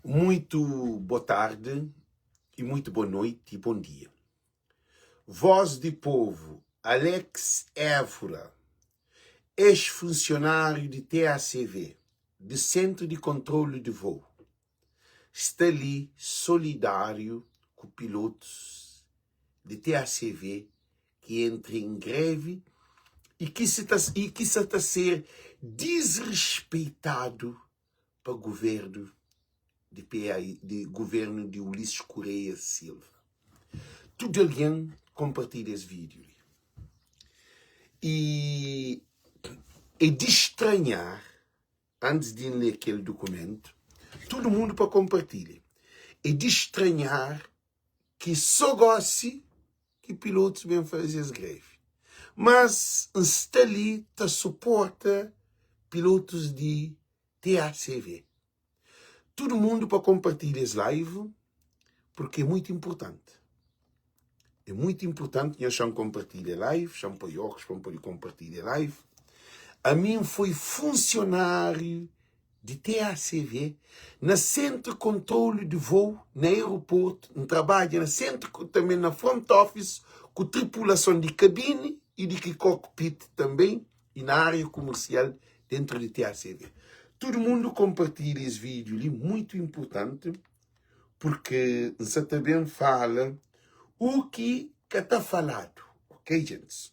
Muito boa tarde e muito boa noite e bom dia. Voz di Povo, Alex Évora, ex-funcionário di TACV, di Centro di Controlo di Voo, sta li solidário ku pilotos di TACV ki entra em greve e ki e ki sa ta ser disrespeitadu pa governo di PAI, di governo di Ulisses Correia Silva. Tudu algen konpartilha es vídeo li. E é di stranhar, antis di N lê kel dukumentu, tudu mundu pa konpartilha, é di stranhar ki sô gósi ki pilotus ben faze es grevi. Mas N sta li ta suporta pilotus di TACV. Tudu mundu pa konpartilha es live porque é muitu inpurtanti. É muitu inpurtanti nhos xa-m konpartilha live, xa-m poi ókus pa N pode konpartilha live. Ami N foi funsionáriu di TACV na Sentru Kontrolu di Vôu na aeroportu. N trabadja na sentru tanbe na front office ku tripulason di kabini y di ki cockpit tanbe y na ária kumersial dentru di TACV. Tudu mundu konpartilha es vídiu li, muitu inpurtanti, purki N sa ta ben fala u ki ka ta faladu, ok gentis?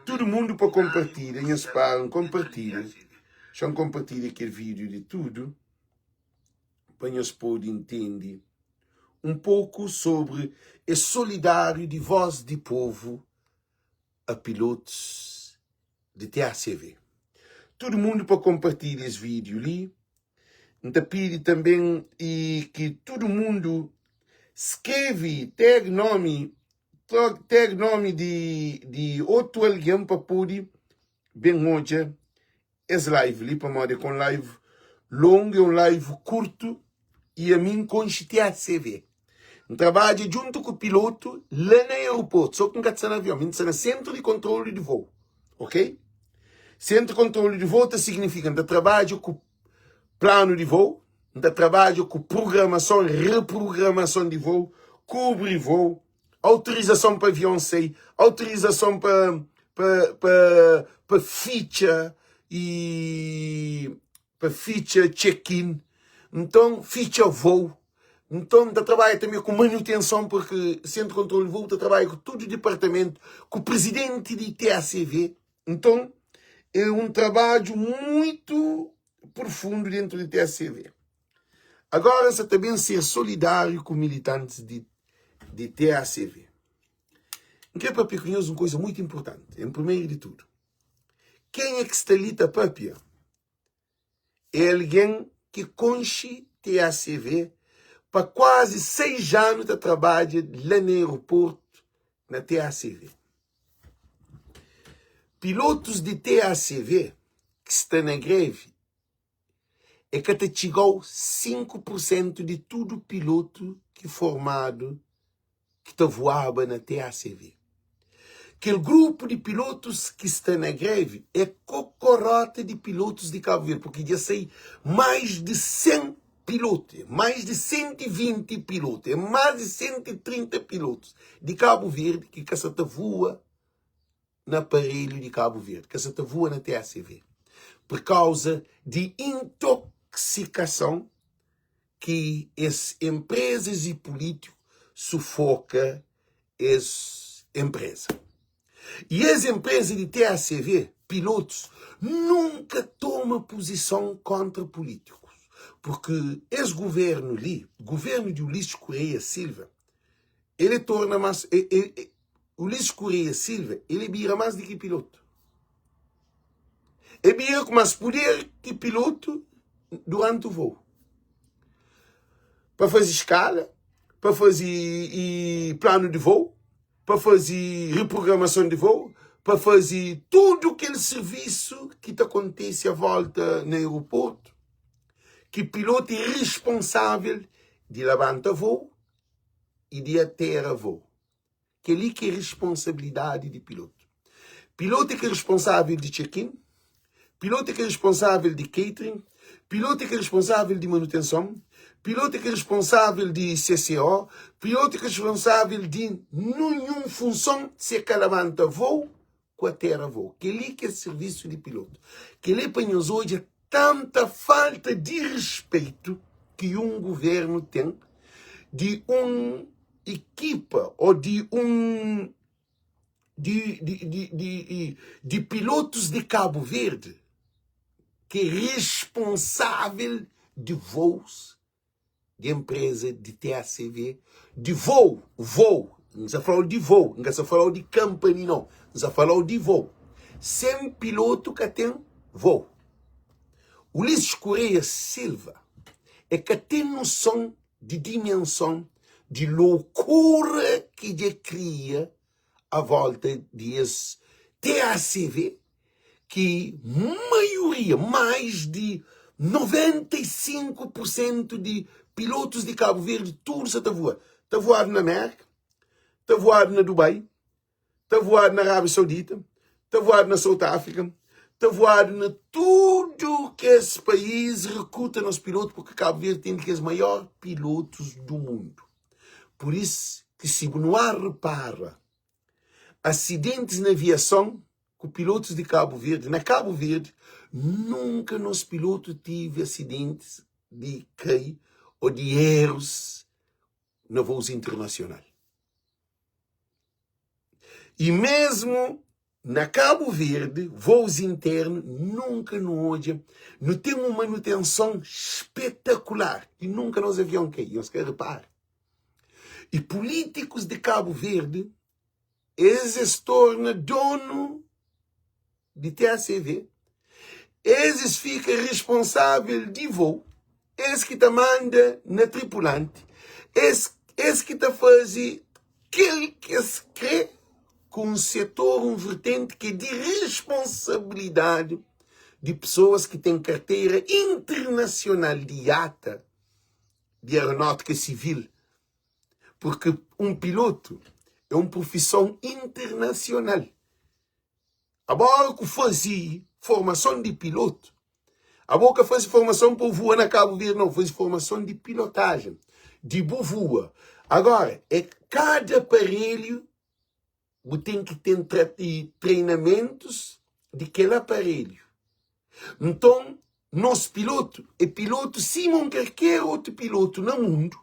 Tudu mundu pa konpartilha, nhos para N konpartilha, xa N konpartilha kel vídiu di tudu pa nhos pode intende un poku sobri es solidáriu di Voz di Povu a pilotus di TACV. Tudu mundu pa konpartilha es vídiu li. N ta pidi tanben i ki tudu mundu skrebe tag nomi tag nomi di di otu algen pa pode ben odja es live li pamodi é ka un live longu é un live kurtu i ami N konxe TACV N trabadja djuntu ku pilotu la na aeroportu so ki N ka ta sta na avion mi N ta sta na sentru di kontrolu di voo ok sentru di kontrolu di voo ta signifika N ta trabadja ku planu di voo N ta trabadja ku prugramason reprogramason di voo kubri voo autorizason pa avion sai, autorizason pa pa pa pa fitxa e pa fitxa check-in, nton fitxa voo, nton ta trabadja tanbe ku manutenson porque sentru di kontrolu di voo ta trabadja ku tudu dipartamentu, ku prizidenti di TACV, nton é un trabadju muitu profundu dentu di TACV. Agora sa ta ben ser solidáriu ku militantis di di TACV. N kre papia ku nhos un kuza muitu inpurtanti. En primeru di tudu, kenha ki sta li ta papia é algen ki konxe TACV pa kuazi 6 anu ta trabadja la na aeroportu na TACV. Pilotus di TACV ki sta na grevi e ka ta txiga-u 5 pur sentu di tudu pilotu ki formadu ki ta voaba na TACV. Kel grupu di pilotus ki sta na grevi é kokorota di pilotus di Kabu Verdi, purki dja sai mais di 100 pilotu, é mais di 120 pilotu, é mais di 130 pilotus di Kabu Verdi ki ka sa ta voa na aparelhu di Kabu Verdi, ka sa ta voa na TACV, pur kauza di intoksikason ki es enprezas y pulítiku sufoka es enpreza. Y es enpreza di TACV, pilotus, nunka toma puzison kontra pulítikus, purki es guvernu li, guvernu di Ulisses Correia Silva, Ele torna mas e, e, e, Ulisses Correia Silva, ele bira mais di ki piloto. E bira ku mais poder ki piloto durante o voo. Pa faze escala, pa faze e, plano de voo, pa faze reprogramação de voo, pa faze tudo aquele serviço que ta acontece à volta no aeroporto, que piloto é responsável de labanta voo, i di atera voo. Kel-li ki é responsabilidadi di pilotu. Pilotu é ki é responsável di check-in, pilotu é ki é responsável di catering, Pilotu é ki é responsável di manutenson, pilotu é ki é responsável di CCO, pilotu é ki é responsável di ninhun funson si é ka labanta voo ku atera voo. Kel-li ki é sirvisu di pilotu. Kel-li é pa nhos odja tanta falta di respeitu ki un guvernu ten di un ekipa ô di un di, di, di, di, di pilotus di Kabu Verdi ki é responsável di vôus di enpreza di TACV, di vôu, vôu, N sa fla-u di vôu, N ka sa fla-u di company não, N sa fla-u di vôu. Sen pilotu ka ten vôu. Ulisses Correia Silva é ka ten noson di dimenson di loucura ki dja kria a volta di es TACV ki maioria, mais di 95 por sentu di pilotus di Kabu Verdi tudu sa ta voa. Ta voadu na Merka, ta voadu na Dubai, ta voadu na Arábia Saudita, ta voadu na South Africa, ta voadu na tudu kes país rekruta nos pilotu porque Kabu Verdi ten di kes maior pilotus du mundu. Pur is ki si bu nu a repara asidentis na aviason ku pilotus di Kabu Verdi, na Kabu Verdi nunka nos pilotu tive asidentis di kai o di erus na vôus internasional. I mesmu na Kabu Verdi, vôus internu, nunka nu odja, nu ten un manutenson spetakular i nunka nos avion kai, nhos ka repara. I pulítikus di Kabu Verdi, es es torna donu di TACV, es es fika responsável di voo, es ki ta manda na tripulanti, es es ki ta faze kel ki es kre ku un setor, un vertenti ki é di responsabilidadi di pesoas ki ten karteira internasional di IATA, di aeronótika sivil, purki un pilotu é un profison internasional. Abo ora ku fazi formason di pilotu, abo ka fazi formason pa bu vua na Kabu Verdi nau, fazi formason di pilotajen, di bu vua. Agora, é kada aparelhu bu ten ki ten treinamentus di kel aparelhu. Nton, nos pilotu é pilotu sima un kalker otu pilotu na mundu,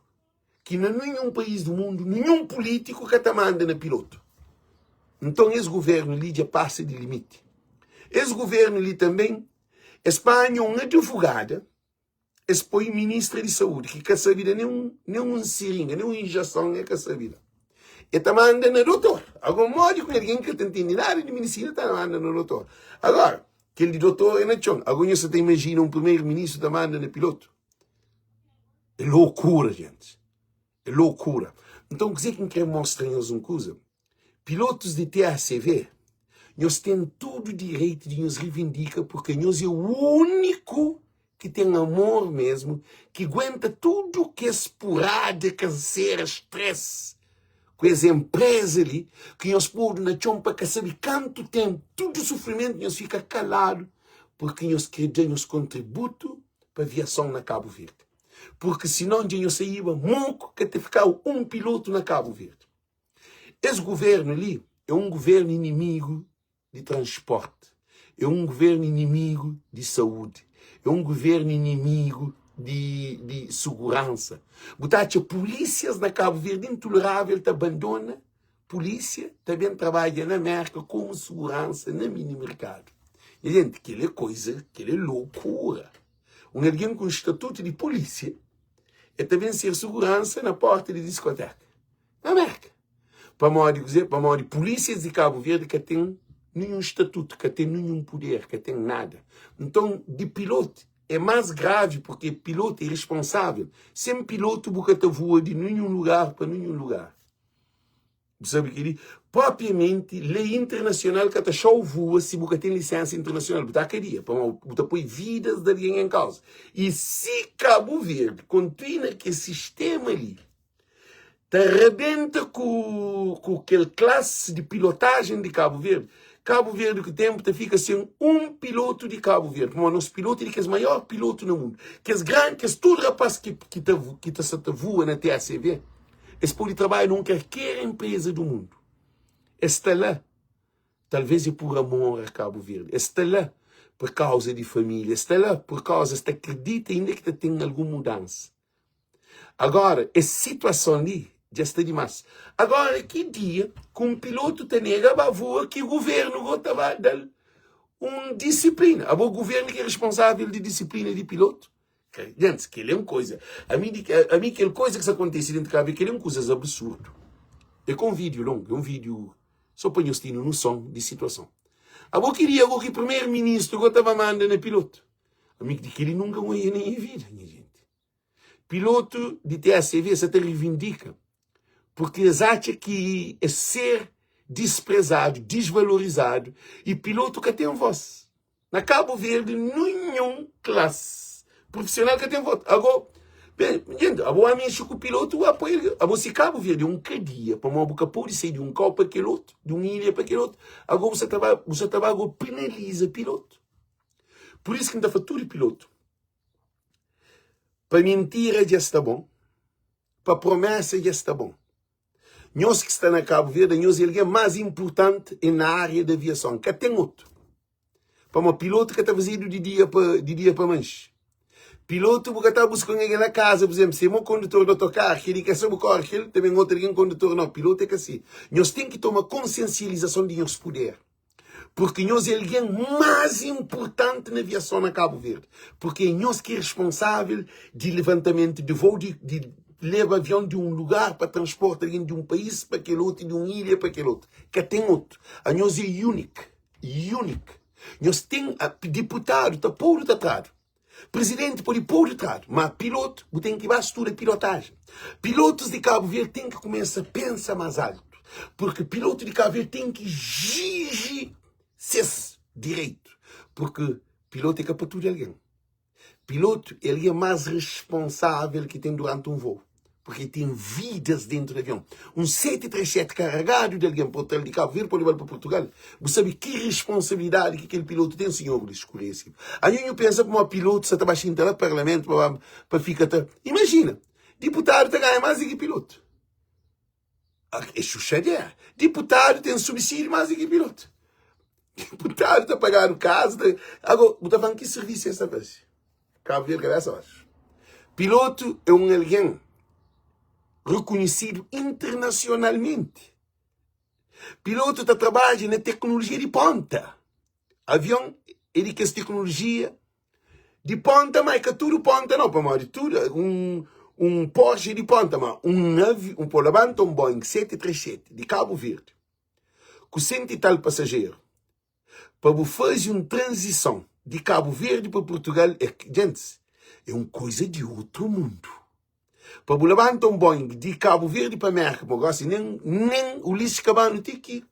ki na ninhun país di mundu, ninhun pulítiku ka ta manda na pilotu. Nton, es guvernu li dja pasa di limiti. Es guvernu li tanben, es panha un advogada, es poi ministra di saúdi ki ka sabe da nen un siringa, nen un injeson, e ka sabe da. E ta manda na dotor. Ago modi ku algen ki ka ta ntende nada di medisina ta manda na dotor. Agora, kel di dotor é na txon. Ago nhos sa ta imajina un primeru ministru ta manda na pilotu? É lokura, gente. É lokura. Nton, kuzê ki N krê mostra nhos un kuza? Pilotus di TACV, nhos ten tudu direitu di nhos rivindika purke nhos é úniku ki ten amor mesmu, ki guenta tudu kes purada, kansera, stress ku es enpreza li, ki nhos podu na txon pa ka sabe kantu tenpu, tudu sufrimentu nhos fika kaladu purke nhos kre da nhos kontributu pa aviason na Kabu Verdi. Purki sinon dja nhos saíba moku ka ta fikaba un pilotu na Kabu Verdi. Es guvernu li é un guvernu inimigu di transporti, é un guvernu inimigu di saúdi, é un guvernu inimigu di, di suguransa. Bu ta atxa pulísias na Kabu Verdi intolerável ta abandona pulísia ta ben trabadja na Mérka komu suguransa na mini merkadu. Nha jenti, kel-li é koiza, kel-li é lokura. Un algen ku un statutu di pulísia, el ta ben ser suguransa na porta di diskoteka na Merka. Pamodi kuzê? Pamodi pulísias di Kabu Verdi ka ten ninhun statutu, ka ten ninhun puder, ka ten nada. Nton, di pilotu é más gravi purki pilotu é responsável. Sen pilotu bu ka ta voa di ninhun lugar pa ninhun lugar. Bu sabe kel-li? Propriamenti, lei internasional ka ta xa-u vua si bu ka ten lisénsa internasional. Bu ta kadia, pamodi bu ta poi vidas di algen en kauza. I si Kabu Verdi kontinua kes sistéma li, ta rabenta ku, ku kel klasi di pilotajen di Kabu Verdi. Kabu Verdi ku ténpu ta fika sen un pilotu di Kabu Verdi, pamodi nos pilotu é di kes maior pilotu na mundu. Kes grandi, kes tudu rapaz ki ki ta ki ta sa ta vua na TACV, es pode trabadja na un kalker enpreza du mundu. Es sta la, talvez é pur amor a Kabu Verdi, es sta la pur kauza di família, es sta la pur kauza es ta kridita inda ki ta ten algun mudansa. Agora, es situason li dja sta dimas. Agora, ki dia ku un pilotu ta nega ba vua ki guvernu go ta ba da-l un disiplina? Abo guvernu ki é responsável di disiplina di pilotu? Gentis, kel é un koisa. Ami di ami kel koisa ki sta kontise dentu Kabu Verdi, kel é un kuzas absurdu. É ka un vídiu longu, é un vídiu so pa nhos tene noson di situason. Abo ki dia go ki primeru ministru go ta ba manda na pilotu? Ami di kel-li nunka N oia na nha vida, nha jenti. Pilotu di TACV sa ta rivindika purki es atxa ki es ser disprezadu, disvalorizadu y pilotu ka ten vós. Na Kabu Verdi ninhun klasi prufisional ka ten vós. Ago, jenti, abo ba mexe ku pilotu, bu apoia el. Abo si Kabu Verdi é un kadia pamodi bu ka pode sai di un kau pa kel otu, di un ilha pa kel otu, ago bu sa ta ba, bu sa ta ba ago penaliza pilotu. Pur isu ki N ta fla tudu pilotu, Pa mintira dja sta bon, pa promesa dja sta bon. Nhos ki sta na Kabu Verdi, nhos é algen más inpurtanti e na ária di aviason. Ka ten otu. Pamodi pilotu ka ta fazedu di dia pa di dia pa manxe. Pilotu bu ka ta buska un algen na kaza, pur izénplu, si é mo kondutor di otokaru, kel-li ka sabe kóre kel, ta ben otu algen kondutor. Nau, pilotu é ka si. Nhos ten ki toma konsiensializason di nhos puder. Porque nhos é algen más inpurtanti na aviason na Kabu Verdi. Porque é nhos ki é responsável di levantamentu di voo, di, di leba avion di un lugar pa transporta algen di un país pa kel otu, di un ilha pa kel otu. Ka ten otu. Anhos é únik, únik. Nhos ten diputadu ta podu ta tradu. Presidenti pode podu tradu, ma pilotu bu ten ki ba studa pilotajen. Pilotus di Kabu Verdi ten ki kumesa pensa mas altu, purki pilotu di Kabu Verdi ten ki jiji ses direitu, purki pilotu é ka pa tudu algen. Pilotu é algen mas responsavel ki ten duranti un voo. Porque ten vidas dentro di avion. Un 737 karregadu di algen pa tra-l di Kabu Verdi pa leba-l pa Portugal. Bu sabe ki responsabilidadi ki kel pilotu ten, sinhor Ulisses Correia Silva? Anho nhu pensa pamodi pilotu sa ta ba xinta la parlamentu pa ba pa fika ta. Imajina, diputadu ta ganha más di ki pilotu. É xuxadera. Diputadu ten subsídiu más di ki pilotu. Diputadu ta pagadu kaza. Ta... Agora, bu ta fala ki servisu es ta faze? Kabu Verdi kabesa baxu. Pilotu é un algen rekonhesidu internasionalmenti. Pilotu ta trabadja na teknolojia di ponta. Avion é di kes teknolojia di ponta, ma é ka tudu ponta nau, pamodi tudu un un Porsche é di ponta, ma un avi un po labanta un Boeing 737 di Kabu Verdi ku senti i tal pasajeru pa bu faze un tranzison di Kabu Verdi pa Purtugal é gentis é un koza di otru mundu. Pa bu labanta un Boeing di Kabu Verdi pa Merka, bo gosi nen nen Ulisses Cabano ti ki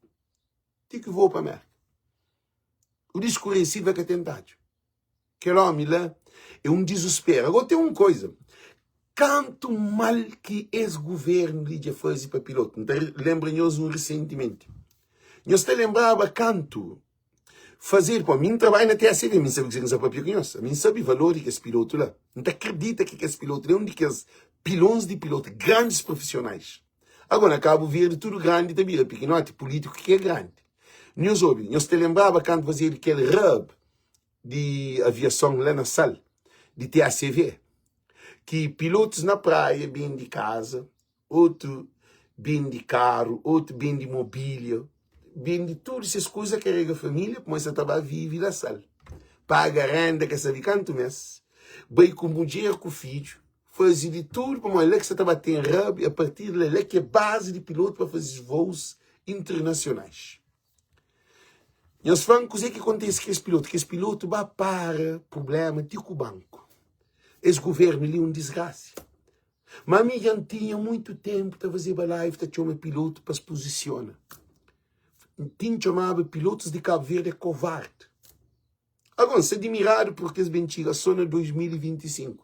ti ki voa pa Merka. Ulisses Correia Silva ka ten tadju. Kel omi la é un dizusperu. Agora ten un koza, kantu mal ki es guvernu li dja faze pa pilotu. N ta lenbra nhos un resentimenti. Nhos ta lenbraba kantu fazedu, pô, mi N trabadja na TSV, mi N sabe kuzê ki N sa papia ku nhos. Mi N sabe valor di kes pilotu la. N ta kridita ki kes pilotu la é un di kes pilons di pilotu, grandis profisionais. Agora na Kabu Verdi tudu grandi ta bira pikinoti, pulítiku ki é grandi. Nhos obi, nhos ta lenbraba kantu fazedu kel rub di aviason la na Sal, di TACV, ki pilotus na praia bende kaza, otu bende karu, otu bende mobília, bende tudu ses kuza, karega família, pamodi sa ta ba vive la Sal, paga renda ka sabe kantu mes, bai ku mudjer ku fidju, faze di tudu pamodi la ki sa ta ba ten rub, a partir di la, la ki é bazi di pilotu pa faze vôus internasionais. Nhos fla-m kuzê ki kontise ku kes pilotu. Kes pilotu ba para prubléma ti ku banku. Es govérnu li é un disgrasia. Má mi dja N tinha muitu ténpu ta fazeba live ta txoma pilotu pa es puzisiona. N tin txomaba pilotus di Kabu Verdi é kovardi. Agora, N sta dimiradu purki es ben txiga sô na 2025.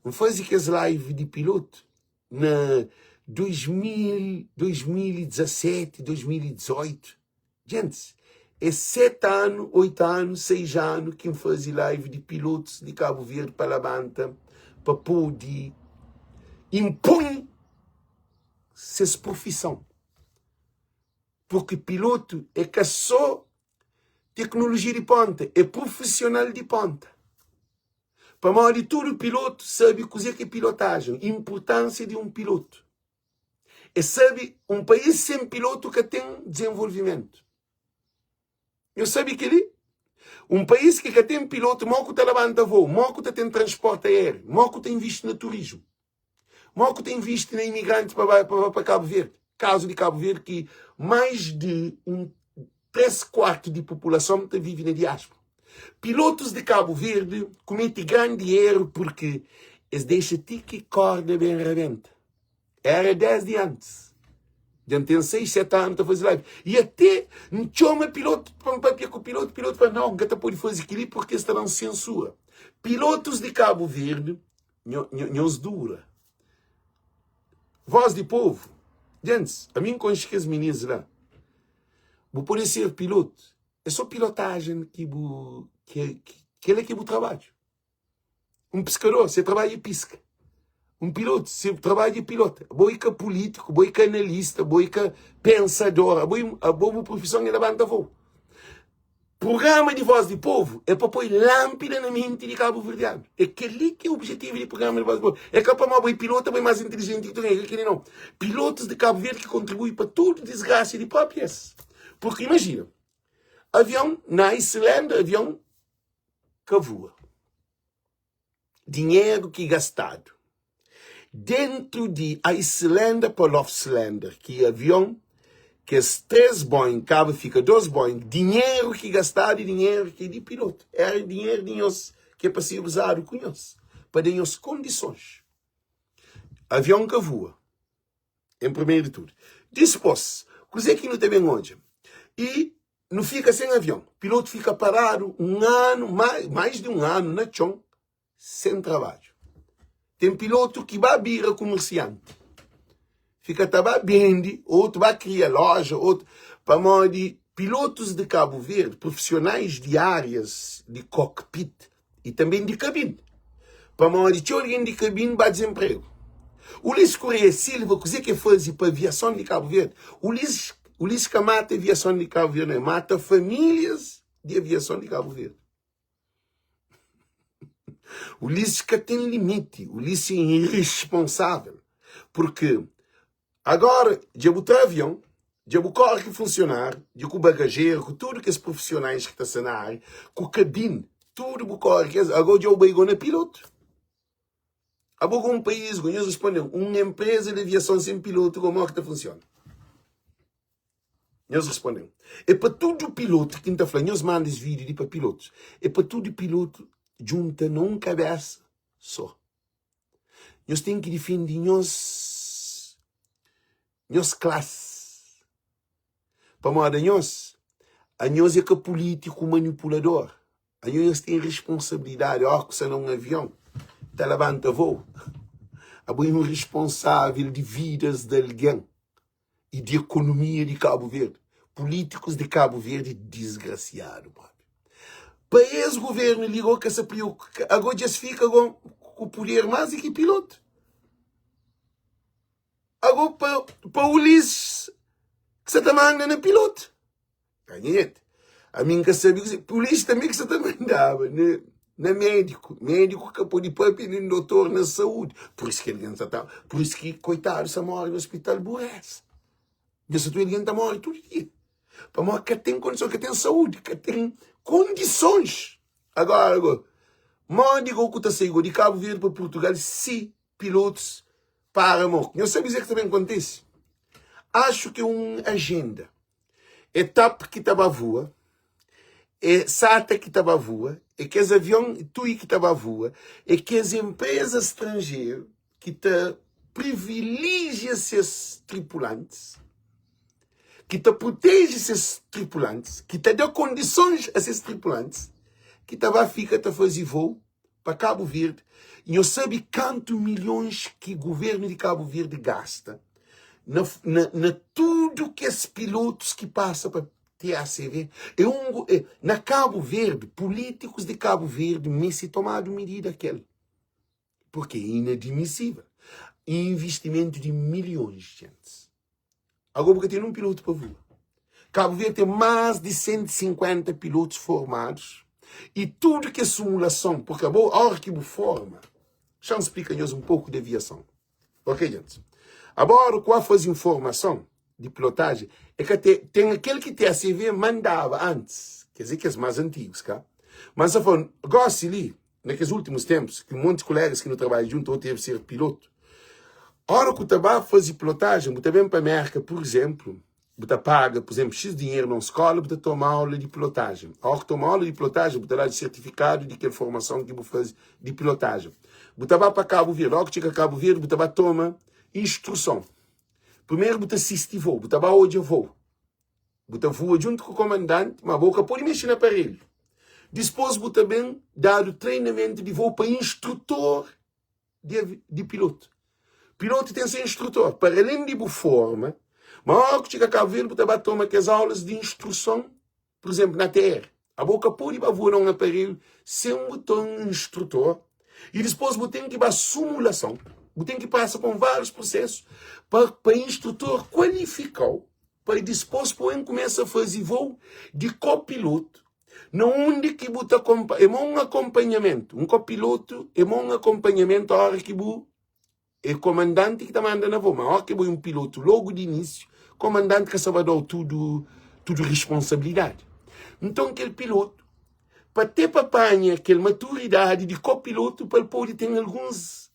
N faze kes live di pilotu na 2000, 2017, 2018. Gentis, É 7 anu, 8 anu, 6 anu ki N faze live di pilotus di Kabu Verdi pa labanta, pa pode inpoi ses profison. Purki pilotu é ka sô teknolojia di ponta, é profisional di ponta. Pamodi tudu pilotu sabe kuzê ki é pilotajen, inpurtánsia di un pilotu. É sabe un país sen pilotu ka ten dizenvolvimentu. Nhos sabe kel-li? Un país ki ka ten pilotu, mó ku ta labanta voo, mó ku ta ten transporti aériu, mó ku ta invisti na turismu, mó ku ta invisti na imigrantis pa ba pa, pa Kabu Verdi. Kazu di Kabu Verdi ki mais di un 3 kuartu di populason ta vive na diáspora. Pilotus di Kabu Verdi kumete grandi eru purki es dexa ti ki korda ben rabenta. Era desdi antis. Dja N ten 6, 7 anu ta faze live. I até N txoma pilotu pa N papia ku pilotu, pilotu fla, nau, N ka ta pode faze kel-li purki es ta da-m sensura. Pilotus di Kabu Verdi, nhos dura. Voz di povu, gentis, ami N konxe kes minis la. Bu pode ser pilotu, é sô pilotajen ki bu, kel-la ki é bu trabadju. Un piskador, se trabadju é piska. Un pilotu, se trabadju é pilota. Abo é ka pulítiku, abo é ka analista, abo é ka pensador, abo, abo bu profison é labanta voo. Prugrama di Voz di Povu é pa poi lánpida na menti di kabuverdianu. É kel-li ki é objetivu di prugrama di Voz di Povu. É ka pamodi abo é pilotu, abo é más intilijenti ki tudu algen, é ka kel-li nau. Pilotus di Kabu Verdi ki kontribui pa tudu disgrasa di própi es. Purki imajina, avion na Islanda, avion ka voa. Dinheru ki gastadu dentu di Iceland pa Loftslander, ki avion, kes 3 Boeing kaba fika 2 Boeing, dinheru ki gastadu e dinheru ki di pilotu, era dinheru di nhos ki é pa ser uzadu ku nhos, pa da nhos kondisons. Avion ka voa, en primeru di tudu. Dispos, kuzê ki nu ta ben odja? I Nu fika sen avion. Pilotu fika paradu un anu, mais di un anu na txon, sen trabadju. Ten pilotu ki ba bira kumersianti, fika ta ba bende, otu ba kria loja, otu pamodi pilotus di Kabu Verdi, profisionais di arias di cockpit, i tanbê di kabin, pamodi txeu algen di kabin ba dizenpregu. Ulisses Correia Silva, kuzê ki el faze pa aviason di Kabu Verdi? Ulisses, Ulisses ka mata aviason di Kabu Verdi, el mata famílias di aviason di Kabu Verdi. Ulisses ka ten limiti, Ulisses é irresponsável, porque Agora, dja bu tra avion, dja bu kóre ku funsionáriu, dja ku bagajeru, ku tudu kes profisionais ki ta sta na ária, ku kabine, tudu bu kóre ku es, agora dja bu bai go na pilotu. Abo go un país go, nhos responde-m, un enpreza di aviason sen pilotu go, modi ki ta funsiona? Nhos responde-m. É pa tudu pilotu ki N ta fla, nhos manda es vídiu li pa pilotus, é pa tudu pilotu djunta na un kabésa sô. Nhos ten ki difende nhos nhos klasi. Pamodi anhos, anhos é ka pulítiku manipulador. Anhos nhos ten responsabilidadi. Óras ku sta na un avion ta labanta voo, abo é un responsável di vidas di algen. e di ekonomia di Kabu Verdi. Pulítikus di Kabu Verdi disgrasiadu propi. Pa es guvernu li go ka sa priokupa, ago dja es fika go ku puder más di ki pilotu. Ago pa, pa Ulisses ki sa ta manda na pilotu. Ka nha gente, ami N ka sabe kuzê. Polísia tanbê ki sa ta mandaba na, na médiku. Médiku ka pode papia nen dotor na saúdi. Pur isu ki algen sa ta, pur isu ki koitadu sa móre na ospital buresa. Nha sa tu algen ta móre tudu dia. Pamodi ka ten kondison, ka ten saúdi, ka ten kondisons. Agora go, modi go ku ta sai go di Kabu Verdi pa Purtugal si pilotus para mo? Nhos sabe kuzê ki ta ben kontise? Axu ki é un ajenda. É tap ki ta ba voa, é SATA ki ta ba voa, é kes avion TUI ki ta ba voa, é kes enpreza stranjeru ki ta privilijia ses tripulantis, ki ta proteje ses tripulantis, ki ta da kondisons a ses tripulantis, ki ta ba fika ta faze voo pa Kabu Verdi. Nhos sabe kantu milhons ki guvernu di Kabu Verdi gasta na, na, na tudu kes pilotus ki pasa pa. TACV é un é, na Cabo Verde, políticos de Cabo Verde meste tomadu medida kel, porque é inadmissível. Investimento de milhões, gente. Agora bu ka ten un piloto pa voa. Cabo Verde tem mais de 150 pilotos formados e tudo que é simulação, porque a hora que bu forma, deixa eu explicar nhos um pouco de aviação. Ok, gente? Agora, ku a fazer formação de pilotagem, é que te, tem aquele que TACV mandava antes, quer dizer que é mais antigos, cá. Mas eu falo, gosto ali, naqueles últimos tempos, que um monte de colegas que não trabalham junto ou teve que ser piloto, hora que o tabaco fazia pilotagem, você vem para a América, por exemplo, você paga, por exemplo, X dinheiro na escola, você toma aula de pilotagem. A hora que toma aula de pilotagem, você dá de certificado de que formação que você faz de pilotagem. Você vai para Cabo Verde, a hora que chega a Cabo Verde, você vai toma instrução. Primeiro você assiste voo, você vai hoje voo. Bu ta voa djuntu ku komandanti, ma bo ka pode mexe na aparelhu. Dispôs bu ta ben dadu treinamentu di voo pa instrutor di, di pilotu. Pilotu ten se instrutor, para alén di bu forma, ma óra ku txiga Kabu Verdi bu ta ba toma kes aulas di instruson, pur izénplu, na ATR. Abo ka pode ba voa na un aparelhu sen bu ten un instrutor i dispôs bu ten ki ba sumulason, bu ten ki pasa pa un várius prusésu pa, pa instrutor kualifika-u pa dispôs pa N kumesa faze vôu di kopilotu na undi ki bu ta é mo un akonpanhamentu un kopilotu é mo un akonpanhamentu óra ki bu é komandanti ki ta manda na vôu ma óra ki bo é un pilotu logu di inísiu komandanti ka sta ba da-u tudu tudu risponsabilidadi nton kel pilotu pa te pa panha kel maturidadi di kopilotu pa el pode ten alguns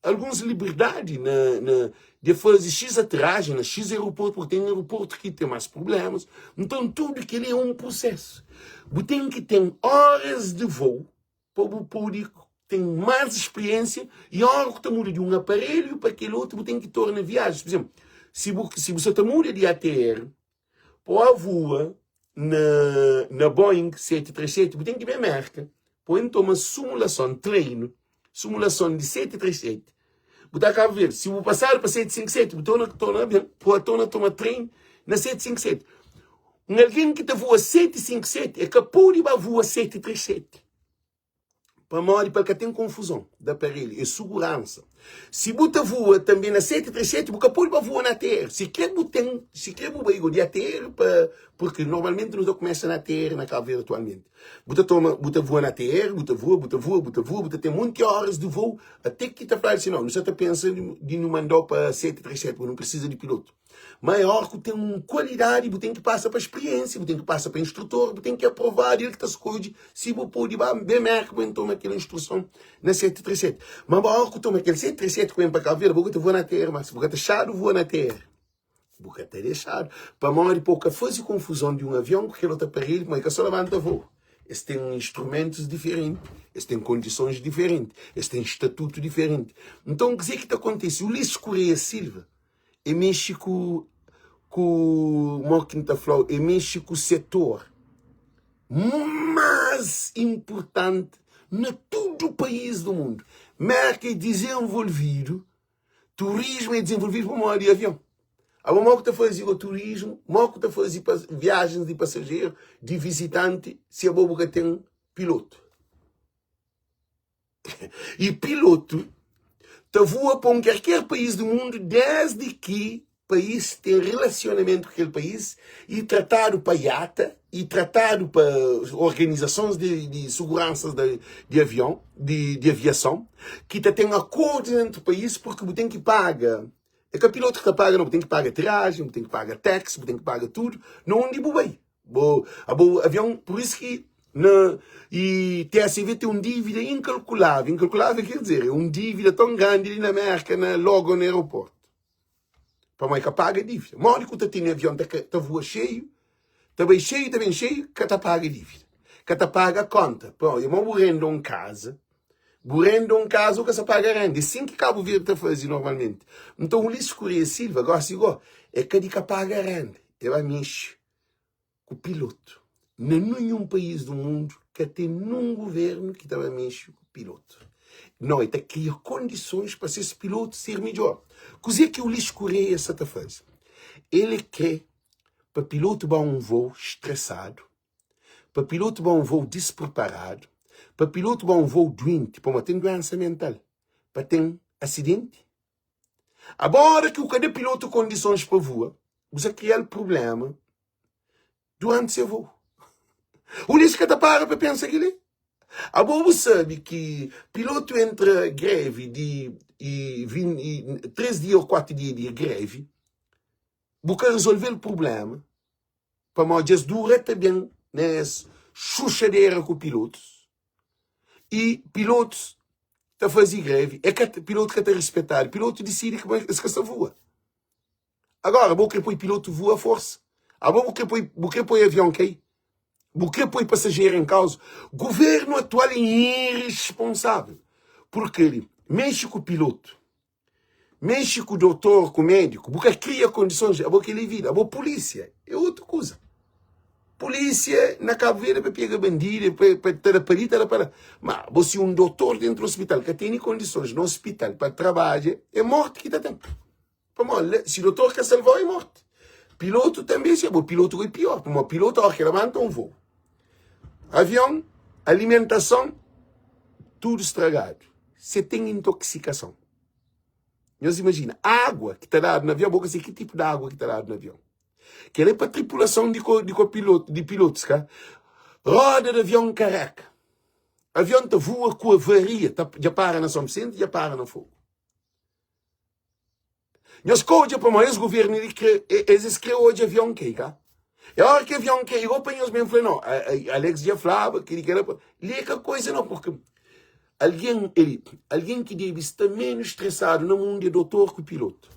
alguns liberdadi na, na de faze X aterragem na X aeroporto, porque tem aeroporto que tem mais problemas. Então tudo que é um processo. Bu tem que ter horas de voo para bu poder ter mais experiência e hora que tu muda de um aparelho para aquele outro, bu tem que torna viagens. Por exemplo, se bu, se você tá muda de ATR, Pô voa na, na Boeing 737, bu ten ki ben Merka, pô en toma simulason, treinu, simulason di 737. Bu ta Kabu Verdi, si bu pasadu pa 757, bu torna, torna ben, pô torna toma treinu na 757. Un algen ki ta voa 757, e ka pode ba voa 737. Pamodi pa ka ten konfuzon di aparelhu é suguransa. Si bu ta voa tanbe na 737 bu ka pode ba voa na ATR. Si kre bu ten, si kre bu bai go di ATR pa, porque normalmenti nu ta kumesa na ATR na Kabu Verdi atualmenti. Bu ta toma, bu ta voa na ATR, bu ta voa, bu ta voa, bu ta voa, bu ta ten monti oras di voo ate ki ta fladu si, nau, nu sa ta pensa di nu mandau pa 737, bu nu prisiza di pilotu. Ma é óra ku ten un kualidadi, bu ten ki pasa pa spriensia, bu ten ki pasa pa instrutor, bu ten ki aprovadu, el ki ta skodje si bu pode ba ben Merka pa ben toma kel instruson na 737. Ma ba óra ku toma kel 737 ku ben pa Kabu Verdi, bu ka ta voa na tera mas, bu ka ta xadu voa na tera. Bu ka ta dexadu. Pamodi pa bu ka faze konfuzon di un avion ku kel otu aparelhu, pamodi ka so labanta voo. Es ten instrumentus diferenti, es ten kondisons diferenti, es ten statutu diferenti. Nton, kuzê ki ta kontise? Ulisses Correia Silva E mexe ku ku mo ki N ta fla-u, e mexe ku setor más inpurtanti na tudu país du mundu. Merka é dizenvolvidu, turismu é dizenvolvidu pamodi di avion. Abo mo ku ta faze go turismu, mo ku ta faze viajens di pasajeru, di vizitanti, si abo bu ka ten pilotu? E pilotu ta voa pa un kerker país di mundu desdi ki país ten relasionamentu ku kel país e tratadu pa IATA e tratadu pa organizasons di, di suguransas di, di avion, di, di aviason, ki ta ten akordus entri país porque bu ten ki paga. É ka pilotu ki ta paga, não, bu ten ki paga tiragem, bu ten ki paga tax, bu ten ki paga tudu na undi bu bai. Bo, abo avião, por isso que na, e TSV tem um dívida incalculável. Incalculável quer dizer, é um dívida tão grande ali na América, na, logo no aeroporto. Pamodi ka paga dívida. Modi ku ta tene avião ta, ta voa cheio, ta bai cheio, ta bem cheio, ka ta paga dívida. Ka ta paga conta. Pô, irmão, bu renda um casa, bu renda um casa, bu ka sa paga renda. É assim que Cabo Verde ta faze normalmente. Então, Ulisses Correia Silva, gosta igual, é ka di ka paga renda. É ba mexe ku pilotu. Na ninhun país du mundu ka ten nun guvernu ki ta ba mexe ku pilotu. Nau, el ta kria kondisons pa ses pilotu ser midjor. Kuzê ki Ulisses Correia sa ta faze? El krê. Pa pilotu ba un voo stresadu, pa pilotu ba un voo dispreparadu, pa pilotu ba un voo duenti, pamodi ten duensa mental, pa ten asidenti? Abo ora ki bu ka da pilotu kondisons pa vua, bu sa kria-l prubléma duranti se voo. Ulisses ka ta para pa pensa kel-li. Abo bu sabe ki pilotu entra grevi di i, i, 3 dia ou 4 dia di grevi, bu ka rezolve-l prubléma, pamodi dja es dura ta ben na es xuxadera ku pilotus i pilotus ta faze grevi, é ka, pilotu ka ta rispetadu, pilotu disidi ki es ka sta vua. Agora, bo kre poi pilotu vua forsa? Abo bu kre poi, bu kre poi avion kai? Bu kre poi pasajeru en kauza? Guvernu atual é irresponsável, porque el mexe ku pilotu, Mexe ku dotor, ku médiku, bu ka kria kondisons, abo kel-li é vida, abo pulísia é otu kuza. Pulísia na Kabu Verdi é pa pega bandidu, é pa, pa ta da pa li, ta da pa la. Ma abo si un dotor dentru ospital ka tene kondisons na ospital pa trabadja, é morti ki ta ten. Pamodi si dotor ka salvau é morti. Pilotu tanbe si abo pilotu é pior, pamodi pilotu óras ki labanta un voo, avion, alimentason, tudu stragadu. Se ten intoksikason. Nhos imajina, água ki ta dadu na avion, bo ka sabe ki tipu di água ki ta dadu na avion. Kel-li é pa tripulason di, ko, di kopilotu, di pilotus, ka? Roda di avion kareka. Avion ta voa ku avaria, ta, dja para na São Vicente, dja para na Fogo. Nhos ka odja pamodi es governu li kre, es es kre odja avion kai, ka? E ora ki avion kai, go pa nhos ben fla, no, Alex dja flaba, kili kela, li é ka koisa no, porque algen, eli, algen ki debe sta menus stresadu na mundu é dotor ku pilotu.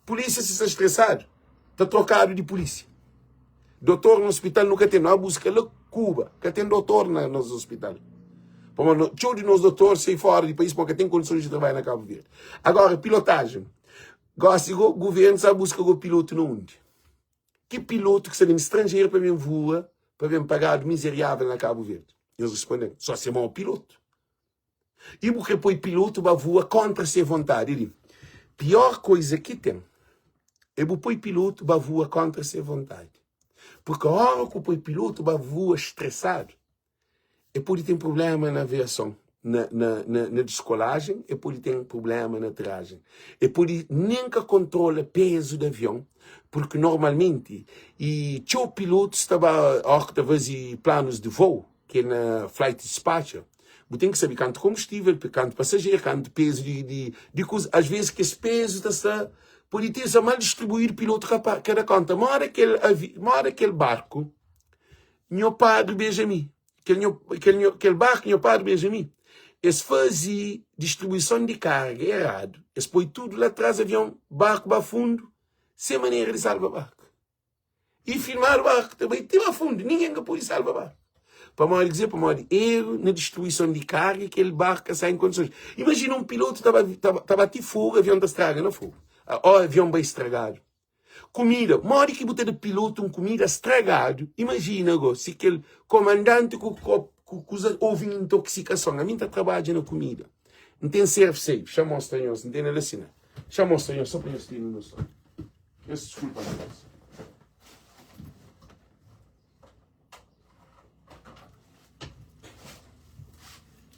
Polísia si sta stresadu, ta trokadu di polísia. Dotor na hospital nu ka ten, nu buska la Cuba, ka ten dotor na nos hospital. Pamodi txeu di nos dotor sai fora di país pamodi ka ten kondisons di trabadja na Cabo Verde. Agora pilotajen, gosi go governu sa buska go pilotu na undi? Ki pilotu ki sta ben di stranjeru pa ben voa, pa ben pagadu mizeriavel na Cabo Verde? Nhos responden, só se mau pilotu. I bu kre poi pilotu ba voa kontra se vontadi li. Pior koiza ki ten é bu poi pilotu ba voa kontra se vontadi. Purki ora ku poi pilotu ba voa stresadu, e pode ten prublema na aviason, na, na, na, na deskolajen, e pode ten prublema na aterrajen. E pode nen ka kontrola pezu di avion, purki normalmenti i txeu pilotus ta ba, ora ku ta faze planus di vou, ki é na flight dispatcher, bu ten ki sabe kantu kombustível, kantu pasajeru, kantu pezu di, di, di kuza. Às vezes kes pezu ta sta, pode ter sta mal distribuídu, pilotu ka pa, ka da konta. Moda kel avi, moda kel barku, nho padri beja mi, kel nho, kel nho, kel barku nho padri beja mi, es faze distribuison di karga eradu, es poi tudu la tras avion, barku ba fundu, sen manera di salva barku. I filmadu barku ta bai ti ba fundu, ningen ka pudi salva barku. Pamodi kuzê? Pamodi eru na distruison di karga kel barku ka sai en kondisons. Imajina un pilotu ta ba, ta, ta ba ti fogu, avion ta straga na fogu. Ó avion bai stragadu. Kumida, modi ki bu ta da pilotu un kumida stragadu? Imajina go, si kel komandanti ku, ku, ku kuza ouvi un intoksikason. Ami N ta trabadja na kumida. N ten serve safe, xa mostra nhos, N tene la sina. Xa mostra nhos, só pa nhos tene noson. Nhos diskulpa nhos.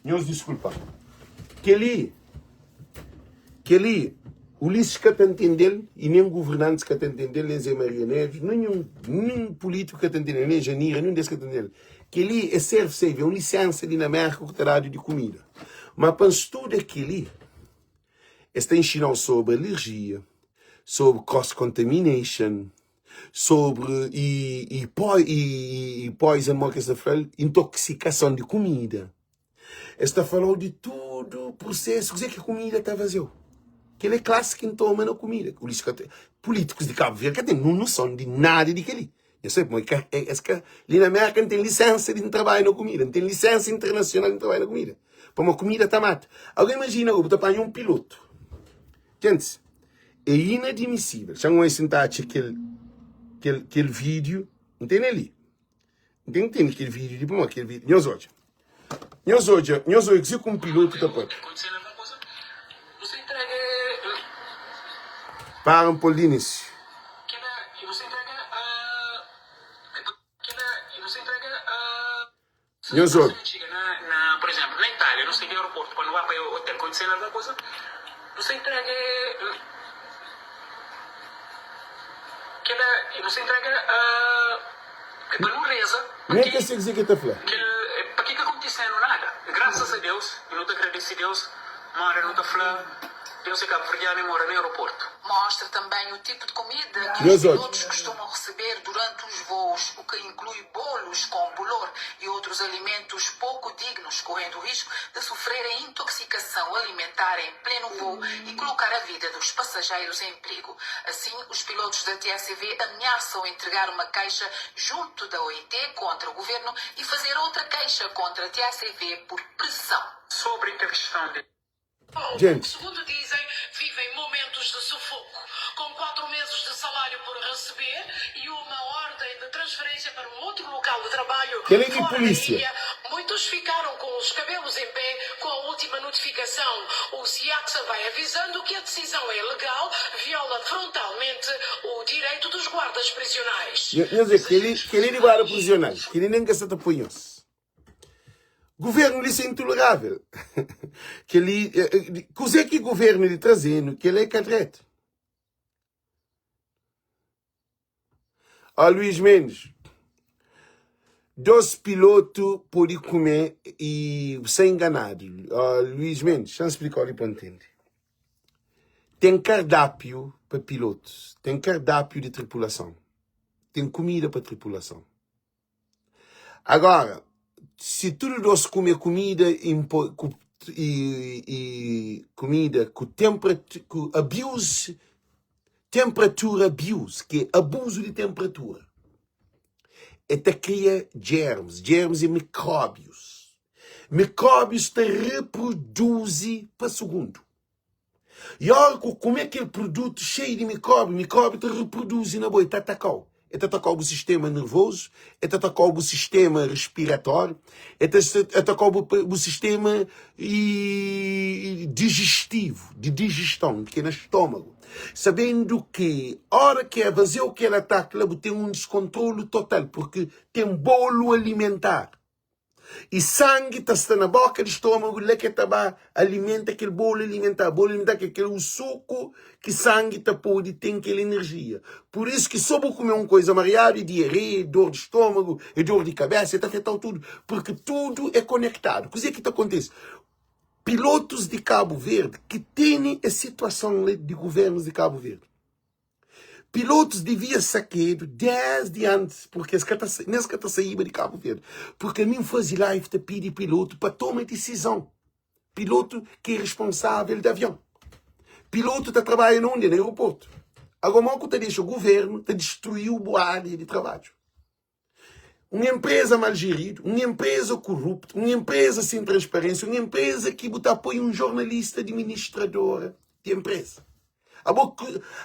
Nhos diskulpa. Kel-li, kel-li, Ulisses ka ta ntende-l i nen governantis ka ta ntende-l, nen Zé Maria Neves, ninhun, ninhun pulítiku ka ta ntende-l, nen Janira, ninhun des ka ta ntende-l. Kel-li é serve save, é un lisénsa di na Mérka ku ta dadu di kumida. Ma pa N studa kel-li, Es ta inxina-u sobri alerjia, sobri cross-contamination, sobri i, i, po, i, i poison, mo ki es ta fla-l, intoksikason di kumida. Es ta fala-u di tudu prusesu, kuzê ki kumida ta faze-u. Kel é klasi ki N toma na kumida. Pulítikus di Kabu Verdi ka ten nun noson di nada di kel-li. Nhos sabe pamodi ka, es ka, li na Merka N ten lisensa di N trabadja na kumida, N ten lisensa internasional di N trabadja na kumida, pamodi kumida ta mata. Agora imajina bu ta panha un pilotu, gentis, é inadmisível. Xa N oia si N ta atxa kel, kel, kel vídiu, N tene li, N ten ki tene kel vídiu li pamodi kel vídiu, nhos odja. Nhos odja, nhos odja kuzê ku un pilotu ta pâpia. Para un pô-l di inísiu. Nhos obi. Nen ka se kuzê ki el ta fla. Deus é cabo-verdiano e mora na aeroporto. Mostra também o tipo de comida que os Nhos odja. pilotos costumam receber durante os voos, o que inclui bolos com bolor e outros alimentos pouco dignos, correndo o risco de sofrerem intoxicação alimentar em pleno voo e colocar a vida dos passageiros em perigo. Assim, os pilotos da TACV ameaçam entregar uma queixa junto da OIT contra o governo e fazer outra queixa contra a TACV por pressão. Sobre a questão de. Gente. Segundo dizem, vivem momentos de sufoco. Com 4 meses de salário por receber e uma ordem de transferência para um outro local de trabalho Kel é di fora da polícia. ilha, muitos ficaram com os cabelos em pé com a última notificação. O CIACSA vai avisando que a decisão é ilegal, viola frontalmente o direito dos guardas prisionais. Nhos é kel-li é di guarda prisional. Kel-li nen ka sa ta poi nhos. Governo li se intolerável. Kel-li, kuzê ki governo li traze-nu, kel-li é ka dretu. Ó Luís Mendes, dos pilotu pode kume i sa enganadu. Ó Luís Mendes, xa-m splika-u li pa ntende. Ten kardápiu pa pilotus, ten kardápiu di tripulason, ten kumida pa tripulason. Agora, si tudu dos kume kumida i kumida ku ku abuse, temperatura abuse, ki é abuzu di temperatura, e ta kria germes, germes é mikróbius, mikróbius ta reproduzi pa sugundu. I óra ku kume kel produtu xeiu di mikróbiu, mikróbiu ta reproduzi na bo, e ta ataka-u. E ta ataka-u bu sistéma nervozu, e ta ataka-u bu sistéma respiratóriu, e ta ataka-u bu, bu sistéma dijistivu, di dijiston, ki é na stômagu. Sabendu ki óra ki é faze-u kel ataki la, bu ten un diskontrolu total, purki ten bolu alimentar. I sangi ta sta na boka di stomagu, la ke ta ba alimenta kel bolu alimentar. Bolu alimentar ke kel suku ki sangi ta pode ten kel enerjia. Pur isu ki so bu kume un koiza mariadu é diarreia, é dor di stomagu, é dor di kabesa, é ta afetau tudu, purki tudu é konektadu. Kuze ki ta kontise? Pilotus di Kabu Verdi ki tene es situason la di guvernus di Kabu Verdi. Pilotus devia sakedu desdi antis porque es ka ta nes ka ta saiba di Cabo Verde porque ami nfazi live ta pidi piloto pa toma disizon piloto ki é responsável di avion piloto ta trabadja na undi na aeroporto agora mo ku ta dexa governo ta destruiu bu área di trabadju Un enpreza mal jeridu, un enpreza koruptu, un enpreza sen transparênsia, un enpreza ki bu ta apoia un jornalista administradora di enpreza. Abo,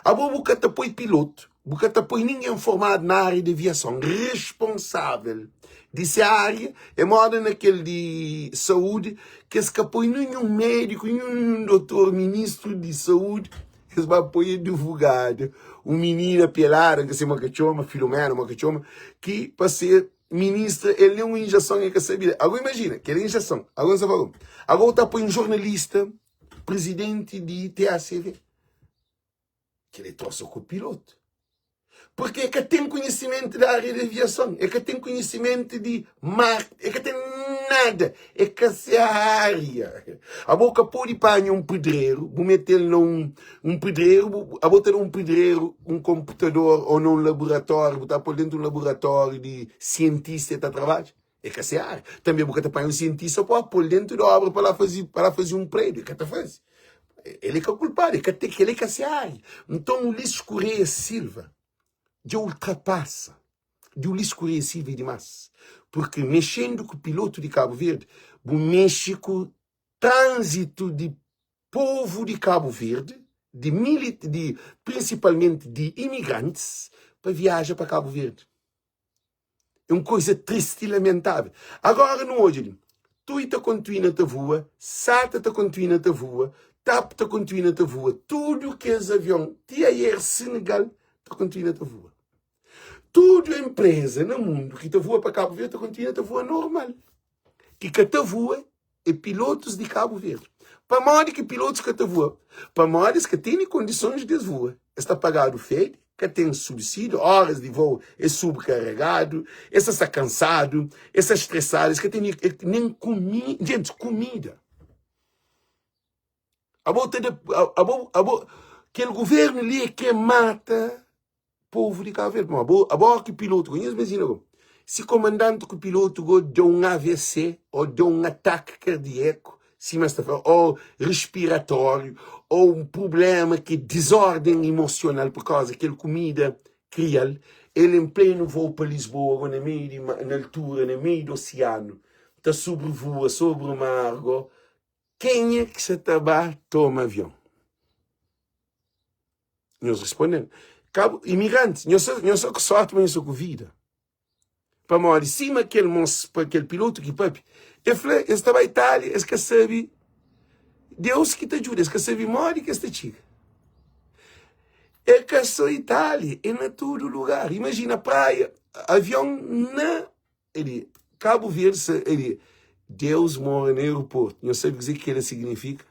abo bu ka ta poi pilotu, bu ka ta poi ningen formadu na área di aviason responsável di se área, é moda na kel di saúdi, ki es ka poi ninhun médiku, ninhun dotor, ministru di saúdi, Es ba poi advogada, un minina pelada, N ka se ma ka txoma, Filomena ma ka txoma, ki pa ser ministra el nen un injeson el ka sabe da. Ago imajina, kel injeson, ago N sa fla, ago bu ta poi un jornalista presidenti di TACV. Kel é trosa ku pilotu. Porque é ka ten konhisimentu di área di aviason, é ka ten konhisimentu di mar, é ka ten nada, é ka se área. Abo ka pode panha un pedreru, bu mete-l na un, un pedreru, bu, abo ta da un pedreru un komputador ou na un laboratóriu, bu ta pô-l dentu un laboratóriu di sientista e ta trabadja? É ka se área. Tanbe bu ka ta panha un sientista pa pô-l dentu di obra pa la faze, pa la faze un prédiu, é ka ta faze. El é ka kulpadu, é ka te, kel é ka se área. Nton Ulisses Correia Silva dja ultrapasa di Ulisses Correia Silva é dimás, porque mexendu ku pilotu di Kabu Verdi, bu mexe ku trânsitu di povu di Kabu Verdi, di mili, di prinsipalmenti di imigrantis pa viaja pa Kabu Verdi. É un koiza tristi i lamentável. Agora nu odja li, Tui ta kontuina ta vua, Sata ta kontuina ta vua, Tap ta kontuina ta vua, tudu kes avion, ti Air Senegal ta kontuina ta vua. Tudu enpreza na mundu ki ta vua pa Kabu Verdi ta kontuina ta vua normal. ki ka ta voa é pilotus di Kabu Verdi. Pamodi ki pilotus ka ta voa? Pamodi es ka tene kondisons di es voa. Es ta pagadu fedi, ka ten subsídiu, oras di voo é subkaregadu, es ta sta kansadu, es sta stresadu, es ka tene nen kumida. Gentis, kumida! Abo ta da, abo, abo, kel guvernu li é ke mata povu di Cabo Verde. Abo, abo ki pilotu go, nhos imajina go, si komandanti ku pilotu go da un AVC ou da un ataki kardíaku, sima es ta fla, ou respiratóriu, ou un problema ki desordem emosional por kauza kel kumida krial, el en plenu voo pa Lisboa go na meiu di na altura, na meiu di osianu, ta sobrevua sobri mar go, kenha ki sa ta ba toma avion? Nhos responde-m, Kabu, imigrantis, nhos sta, nhos sta ku sorti ma nhos sta ku vida. Pamodi sima kel mos, pa kel pilotu ki papia, el fla, es ta ba Itália, es ka sabe, Deus ki ta djuda, es ka sabe modi ki es ta txiga. É ka so Itália, é na tudu lugar. Imajina praia, avion na Eli, Kabu Verdi sa, eli, Deus mora na aeroportu. Nhos sabe kuzê ki kel-la signifika?